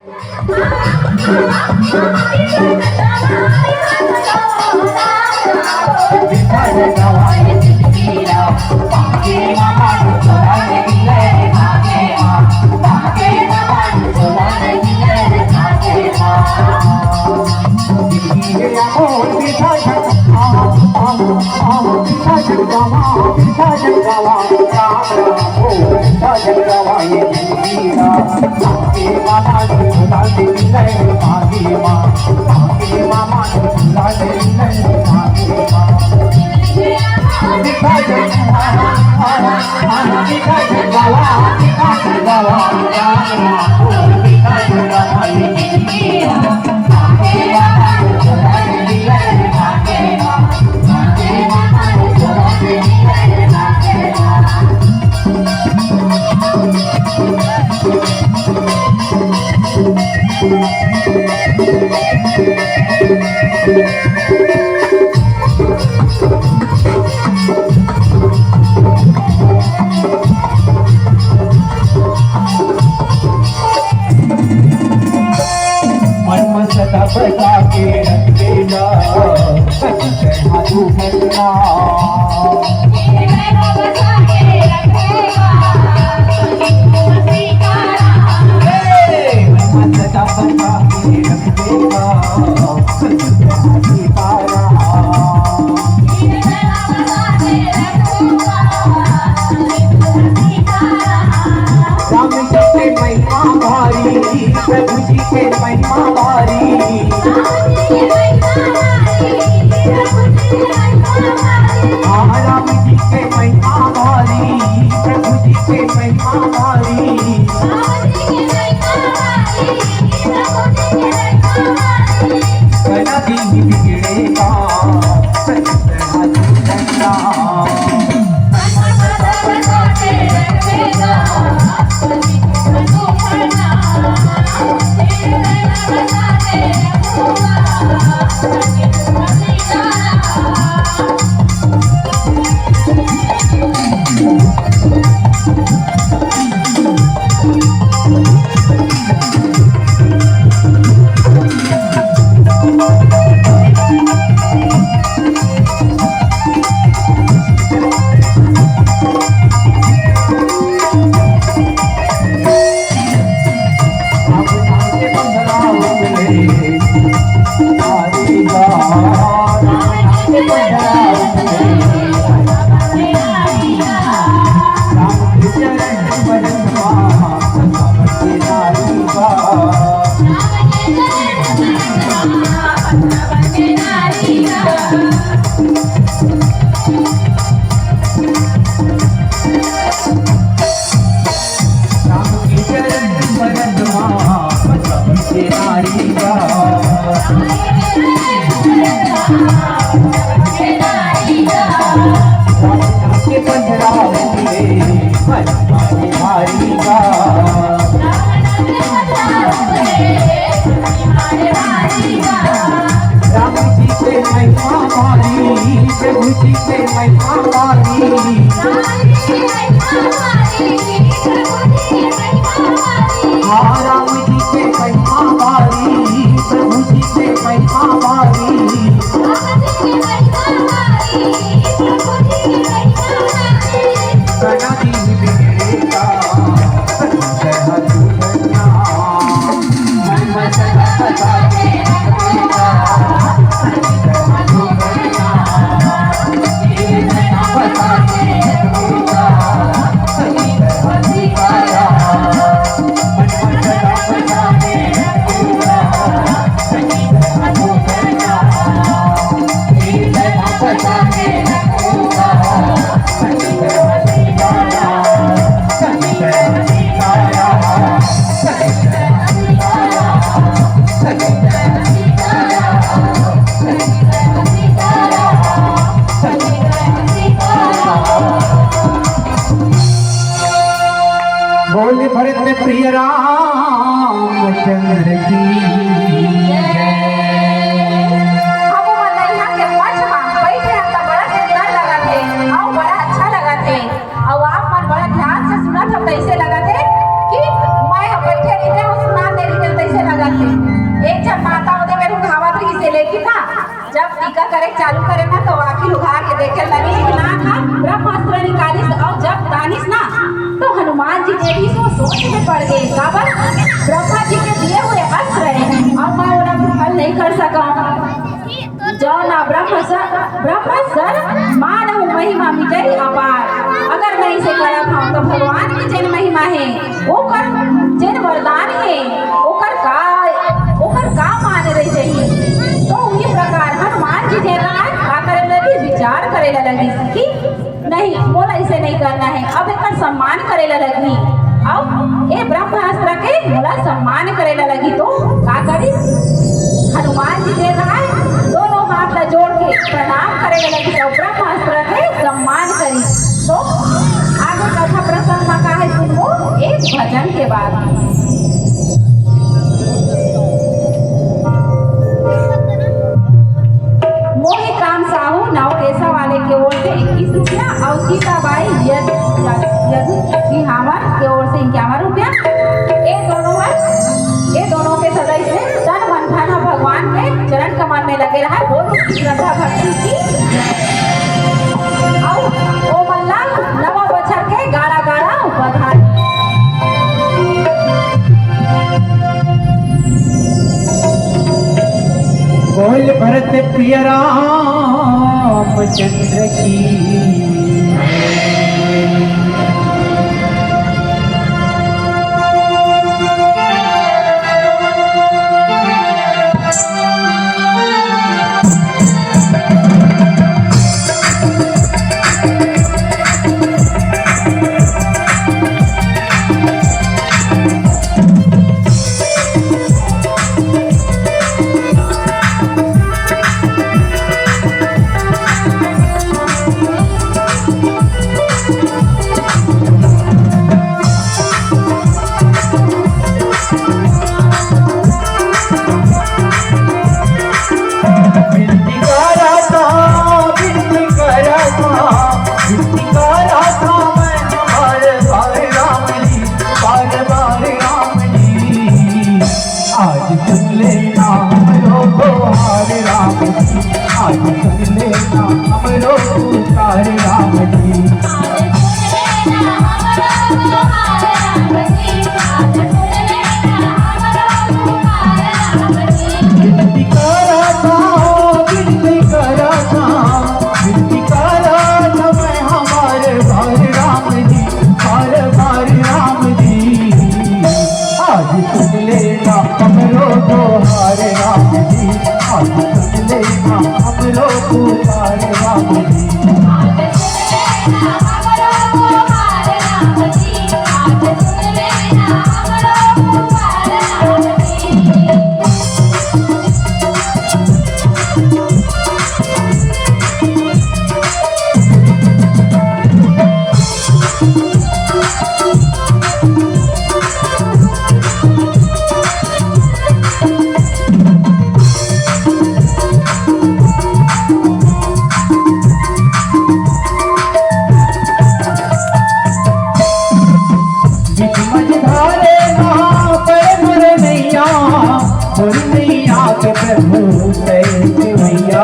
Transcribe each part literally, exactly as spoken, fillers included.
मन म सदा बसा के रखबे गा, सच कहूं दुल्हनिया। हे, मन म सदा बसा के रखबे गा, सच कहूं दुल्हनिया। राम जी के महिमा भारी, प्रभु जी के महिमा भारी। हाँ, राम जी के महिमा भारी, प्रभु जी के महिमा भारी। कना दिल बिगड़े गा, सच कहूं दुल्हनिया। राम जी के महिमा भारी, प्रभु जी के महिमा भारी। हाँ, राम जी के महिमा भारी, प्रभु जी के महिमा भारी। कना दिल बिगड़े गा, सच कहूं दुल्हनिया। बोल भरत प्रिय रामचंद्र की जय। अब वो नैहा के मंच मा बैठे हन त बड़ा सुंदर लगत हे अउ बड़ा अच्छा लगत हे। अउ आप मन बड़ा ध्यान से सुनत हव, कइसे लगत हे कि मैं ह बइठे रहितेंव अउ सुनात दे रहितेंव, कइसे करे चालू करे ना, तो आँखी उघार के देखे लगिस कि नान ह ब्रह्मास्त्र निकालिस अउ जब तानिस ना, तो हनुमान जी जे रहिस वो सोच में पड़ गे। काबर? ब्रह्मा जी के दिए हुए अस्त्र हे अउ मैं ओला विफल नहीं कर सकंव। जौन ब्रह्म सर, ब्रह्म सर मानहु महिमा मिटई अपार। अगर मैं इसे करत हंव, तो भगवान के जेन महिमा हे, ओकर जेन वरदान हे, ओकर का, ओकर का मान रह जाही? तो उही प्रकार हनुमान जी जेन रहय, का करे लगिस? विचार करे ला लगिस कि नहीं, मोला इसे नहीं करना हे, अब एकर सम्मान करे ला लगही। अउ ए ब्रह्मास्त्र के मोला सम्मान करे ला लगही। तो का करिस? हनुमान जी जेन रहय, दोनों हाथ ला जोड़ के प्रणाम करे ला लगिस अउ ब्रह्मास्त्र के सम्मान करिस। तो आगे कथा प्रसंग म का हे सुनबो एक भजन के बाद। मोहित राम साहू नवकेसा वाले के ओर से इक्कीस रुपया अउ सीताबाई यदु, यदु सिहावर के ओर से इक्यावन रुपया। ये दोनों हर, ये दोनों के सदस्य तन मन धन ह भगवान के चरण कमल में लगे रहय। बोलो श्रद्धा भक्ति की। अउ ओमन ला नवा बछर के गाड़ा गाड़ा बधाई। बोल भरत प्रिय रामचंद्र की। विनती करा था, विनती करा था, विनती करा था मैं हमारे भाई राम जी, बार बार राम जी। आज सुन लेना हमरो गोहार राम जी, आज सुन लेना हमरो पुकार राम जी। विनती करा था, विनती करा था, विनती करा था मैं हमारे भाई राम जी, बार बार राम जी। आज सुन लेना हमरो गोहार राम जी, आज सुन लेना हमरो पुकार राम जी। बीच मझधारे महापय मोर नैया, मोर नैया के प्रभु तैं के भैया।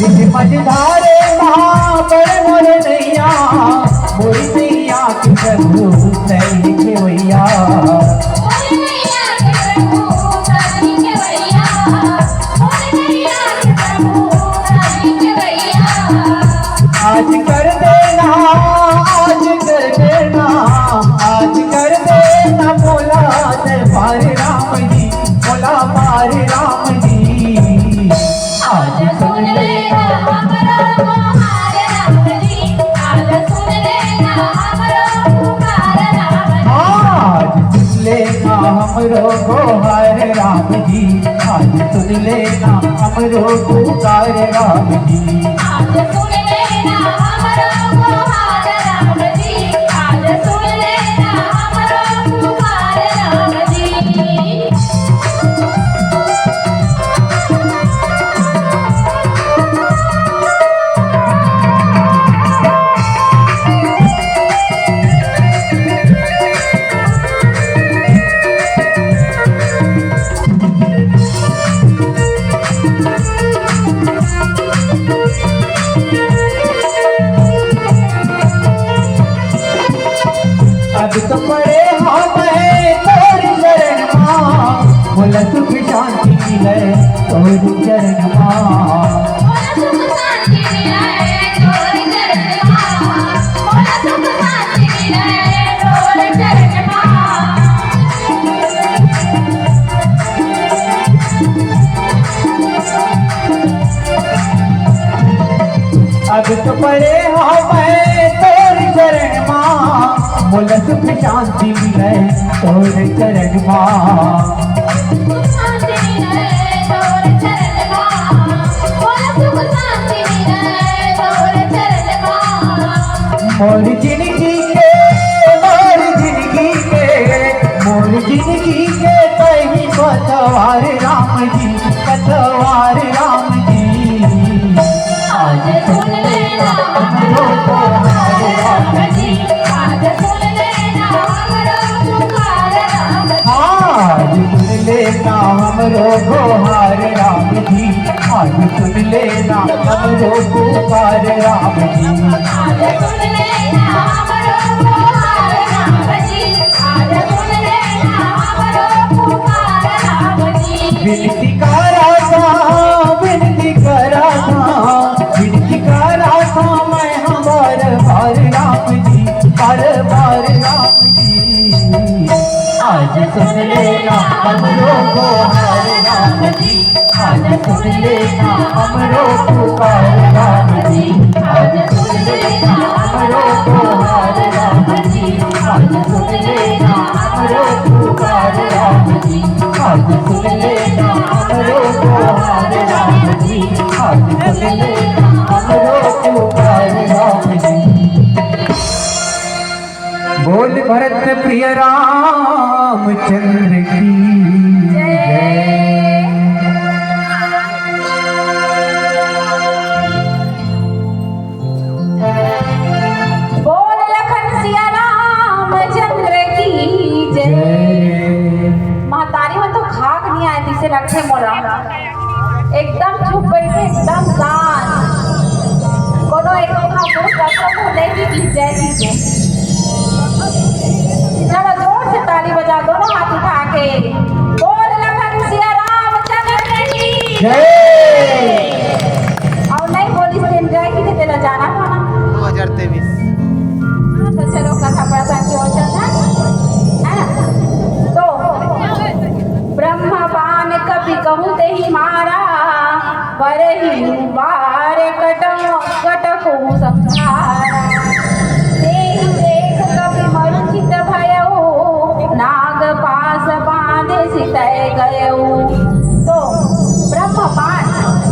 बीच मझधारे महापय मोर नैया, मोर नैया के प्रभु तैं के भैया। आज कर देना, आज कर देना, आज कर देना मोला दरबार राम जी, मोला पार राम जी। आज सुन लेना हमरो गोहार राम जी, आज सुन लेना हमरो पुकार राम जी। आज सुन लेना हमरो गोहार राम जी, आज सुन लेना हमरो पुकार राम जी। आज सुन लेना हमरो गोहार राम जी, आज सुन लेना हमरो पुकार राम जी। तो पड़े हवं मैं तोर चरण मा, मोला सुख शांति मिले तोर चरण मा। अब तो पड़े हवं मैं तोर चरण मा, मोला सुख शांति मिले तोर चरण मा। मोर जिनगी के, मोर जिनगी के, मोर जिनगी के तहीं पतवार राम जी, पतवार राम जी। आज सुन लेना हमरो गोहार राम जी, आज सुन लेना हमरो पुकार राम जी। आज सुन लेना हमरो गोहार राम जी, आज सुन लेना हमरो पुकार राम जी। आज सुन लेना हमरो गोहार राम जी, आज सुन लेना हमरो पुकार राम जी। विनती करा था, विनती करा था, विनती करा था मैं हमार बार राम जी, बार बार राम जी। आज सुन लेना हमरो गोहार राम जी, आज सुन लेना हमरो पुकार राम जी, आज सुन लेना हमरो गोहार राम जी, आज सुन लेना हमरो पुकार राम जी, आज सुन लेना हमरो गोहार राम जी, आज सुन लेना हमरो पुकार राम जी। बोल भरत प्रिय रामचंद्र की जय। बोल लखन सिया रामचंद्र की जय। जय। महतारी मन तो खाक नहीं आए, जैसे लगथे मोला। एकदम चुप बैठे, एकदम शांत। कोनो एक लोग ना बोल सकता तो नहीं भी की जय जी को। चलो जोर से ताली बजा, दोनों हाथ उठा के। बोल लखन सिया रामचंद्र की जय। और नहीं बोली से जय की, तेला जाना था ना। दो हजार तेईस। हाँ, तो चलो कथा प्रसंग की ओर चलना है ना। तो ब्रह्म बाण कपि कहु तेहि मारा, बरही बार कटो कटकु संहारा। तेहि देख कपि मरुछित भयउ, नाग पास बांधे सितय गयउ। तो ब्रह्म बाण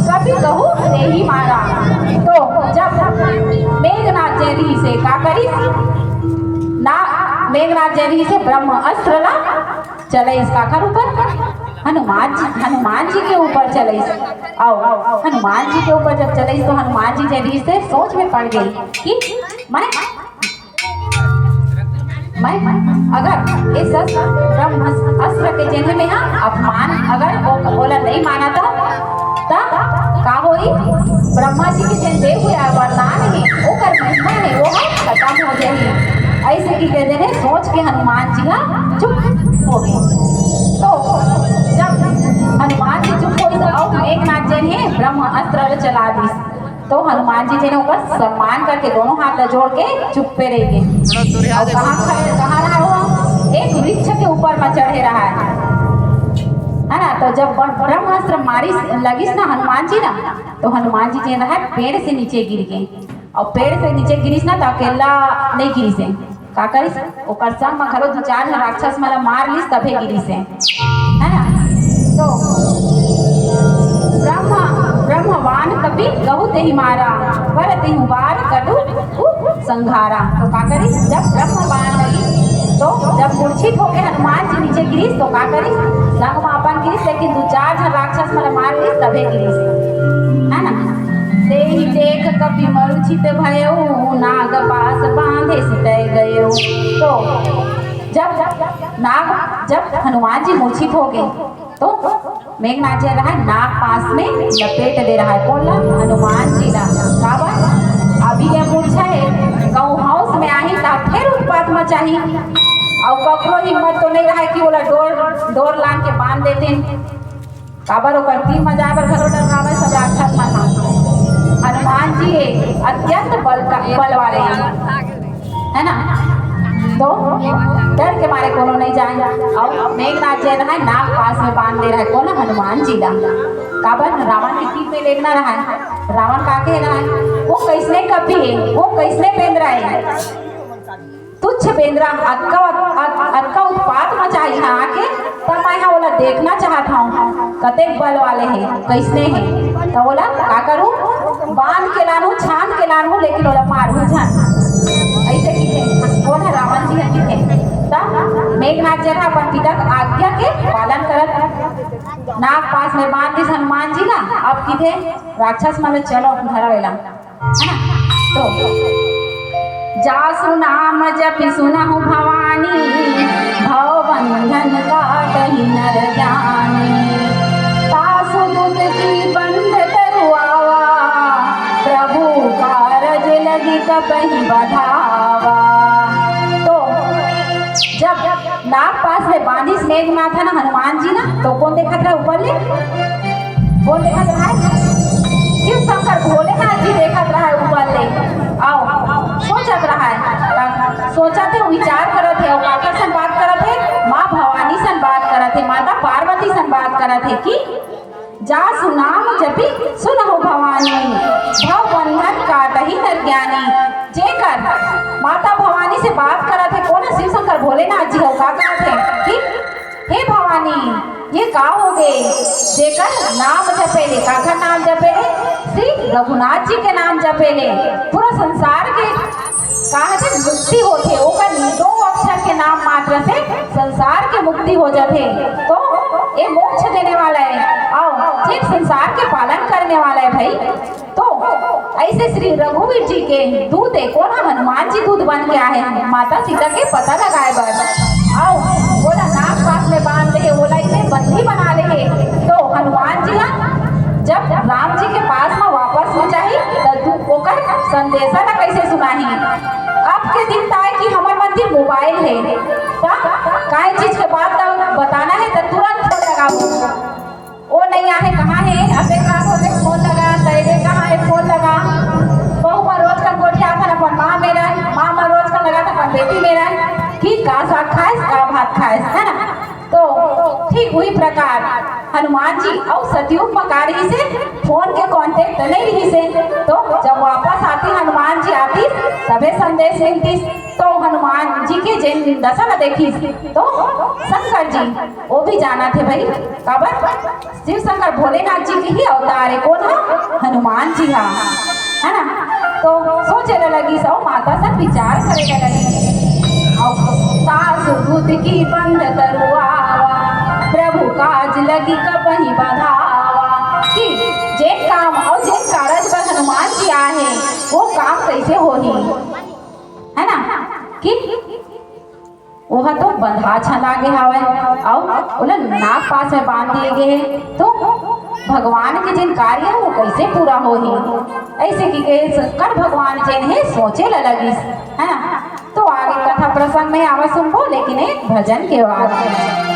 कपि कहु तेहि मारा। तो जब मेघनाथ जे रहिसे का करिस ना, मेघनाथ जे रहिसे ब्रह्म अस्त्र ला चलाइस काकर ऊपर? हनुमान जी, हनुमान जी के ऊपर चलाइस। अउ हनुमान जी के ऊपर जब चलाइस तो हनुमान जी जे रहिसे सोच में पड़ गे कि मैं, मैं अगर इस अस्त्र, ब्रह्म अस्त्र के जेन हे मैं हा अपमान अगर ओ, ओला नहीं माना तो त का होई? ब्रह्मा जी के जेन दे हुए वरदान हे, ओकर महिमा हे, वो ह खत्म हो जाही। ऐसे की कह देने सोच के हनुमान जी हा चुप हो गए। तो जब हनुमान जी चुप हो गए तो अब मेघनाथ जेन हे ब्रह्म अस्त्र चला दिस। तो हनुमान जी जेन हे ओकर सम्मान करके दोनों हाथ ला जोड़ के चुप्पे रह गए। अउ कहाँ खड़े, कहाँ रहा वो? एक वृक्ष के ऊपर में चढ़े रहा है, है ना? तो जब ब्रह्मास्त्र मारिस लगिस ना हनुमान जी ना, तो हनुमान जी जेन रहा पेड़ से नीचे गिर गए। अउ पेड़ से नीचे गिरिस ना, तो अकेला नहीं गिरिस हे। का करिस? ओकर संग म घलो दू चार झन राक्षस मन ला मार लिस, तभे गिरिस हे, है ना? तो ब्रह्म, ब्रह्म बाण कपि कहु तेहि मारा, पर तिहुँ बार कटु उ संघारा। तो का करिस? जब ब्रह्म बाण लगिस, तो जब मूर्छित होके हनुमान जी नीचे गिरिस, तो का करिस? संग म अपन गिरिस, लेकिन दू चार झन राक्षस मन ला मार लिस, तभे गिरिस, है ना? तेहि देख कपि मरुछित भयउ, नाग पास बांधे सितय गयउ। तो जब नाग, जब हनुमान जी मूर्छित हो गए, तो मेघनाथ जी रहा नाग पास में लपेट दे रहा है। कौन ला? हनुमान जी ला। काबर? अभी ये मूर्छा है, कहूँ होश में आही ता फिर उत्पात मच चाही। अउ ककरो हिम्मत तो नहीं रहे कि ओला डोर, डोर लान के बांध देते। काबर ओकर तीर म जाए बर घलो डर रहे सब राक्षस मन ह। हनुमान जी ये अत्यंत बल का, बल वाले हैं, है ना? तो डर के मारे कोनो नहीं जाए। अउ मेघनाथ जेन हे नाग पास में बांध दे रहे कोन, हनुमान जी ला। काबर रावण के तीर में लेगना रहे। रावण का के रहे, वो कैसने कपी है, वो कैसने बेंदरा है। तुच्छ बेंदरा अतका, अत-, अतका उत्पात मचाही हा आके, त मैं हा ओला देखना चाहत हूँ, कतेक बल वाले हे, कैसने हे। त ओला का करूँ, बांध के लानू, छांद के लानू, लेकिन ओला मारहूँ झन। ऐसे किथे, कोन हे, रावण जी हे किथे। त मेघनाथ जेन हा अपन पिता के आज्ञा के पालन करत नाग पास में बांध दिस हनुमान जी ला। अब किथे राक्षस मन, चलो धरा वेला, है ना? तो जासु नाम जपि सुनहु भवानी, भव बंधन काटहि नर ज्ञानी। तासु दुत की बंध तरु आवा, प्रभु कारज लगी कपहि बधावा। तो जब नाग पास में बांधिस मेघनाथ ह ना हनुमान जी ना, तो कोन देखत रहे ऊपर ले? कोन देखत रहे? शिव शंकर भोलेनाथ जी देखत रहे ऊपर ले। अउ सोचत रहे, सोचत हे, विचार करत हे, अउ काकर सन बात करत हे? माँ भवानी सन बात करत हे, माता पार्वती सन बात करत हे कि जासु नाम जपि सुनहु भवानी, भव बंधन काटहि नर ज्ञानी। जेकर माता भवानी से बात करत हे, कोन हे? शिव शंकर भोलेनाथ जी ह। का करत हे कि हे भवानी, ये का हो गे? जेकर नाम जपे ले, काकर नाम जपे ले? श्री रघुनाथ जी के नाम जपे ले, पूरा संसार के कहा थे मुक्ति होथे, ओकर दो अक्षर के नाम मात्र से संसार के मुक्ति हो जाथे। तो ये मोक्ष देने वाला है, अउ जे संसार के पालन करने वाला है भाई। तो ऐसे श्री रघुवीर जी के दूत है, कोन हे? हनुमान जी दूत बन के आए हैं माता सीता के पता लगाए बर। अउ ओला नाग पास में बांध ले, ओला इसे बंदी बना ले। तो हनुमान जी हा जब राम जी के पास में वापस हो जाही, त तू ओकर संदेशा ला कैसे सुनाही? अब के दिन ताय कि हमर मन के मोबाइल हे, त काय चीज के बात ला बताना हे, त तुरंत फोन लगाबो। ओ नहीं आहे, कहाँ हे? अबे का होथे, फोन लगा, तैरे कहाँ हे, फोन लगा। बहू मन रोज कन गोठियाथन अपन माँ मेरन, माँ मन रोज कन लगाथन अपन बेटी मेरन कि का साग खाएस, का भात खाएस, है ना? तो ठीक उही प्रकार हनुमान जी अउ सतयुग म का रिहिसे, फोन के contact नइ रिहिसे। तो जब वापस आतिस हनुमान जी आतिस, तभे संदेश मिलतिस। तो हनुमान जी के जेन दशा ल देखिस, तो शंकर जी, वो भी जानथे भाई, काबर शिव शंकर भोलेनाथ जी के ही अवतार हे। कोन हे? हनुमान जी हा, है ना? तो सोचे ला लगिस अउ माता सन विचार करे ला लगिस। अउ तासु दूत की बंध तरु आवा, प्रभु काज लगी कपहि बधावा। कि जेन काम अउ जेन कारज बर हनुमान जी आए हे, वो काम कैसे होही, है ना? कि ओहा तो बंधा छंदा गे हवय, अउ ओला नाग पास में बांध दिए गे हे, तो भगवान के जेन कार्य हे, वो कैसे पूरा होही? ऐसे कि के शंकर भगवान जेन हे, सोचे ला लगिस, है ना? तो आगे कथा प्रसंग में आवा सुनबो, लेकिन एक भजन के बाद।